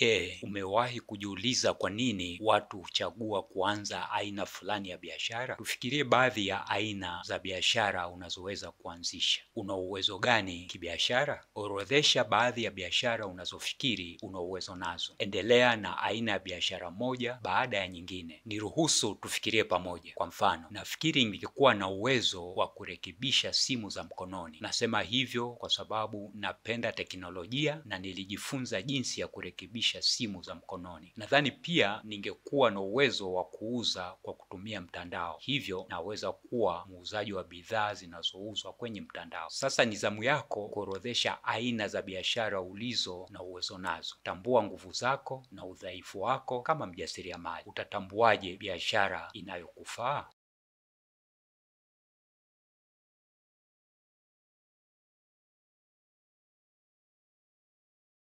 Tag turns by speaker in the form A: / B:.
A: Je, umewahi kujiuliza kwa nini watu huchagua kuanza aina fulani ya biashara? Tufikirie baadhi ya aina za biashara unazoweza kuanzisha. Una uwezo gani kibiashara? Orodhesha baadhi ya biashara unazofikiri una uwezo nazo. Endelea na aina ya biashara moja baada ya nyingine. Niruhusu tufikirie pamoja. Kwa mfano, nafikiri ningekuwa na uwezo wa kurekebisha simu za mkononi. Nasema hivyo kwa sababu napenda teknolojia na nilijifunza jinsi ya kurekebisha simu za mkononi. Nadhani pia ningekuwa na uwezo wa kuuza kwa kutumia mtandao, hivyo naweza kuwa muuzaji wa bidhaa zinazouzwa kwenye mtandao. Sasa ni zamu yako kuorodhesha aina za biashara ulizo na uwezo nazo. Tambua nguvu zako na udhaifu wako kama mjasiriamali. Utatambuaje biashara inayokufaa?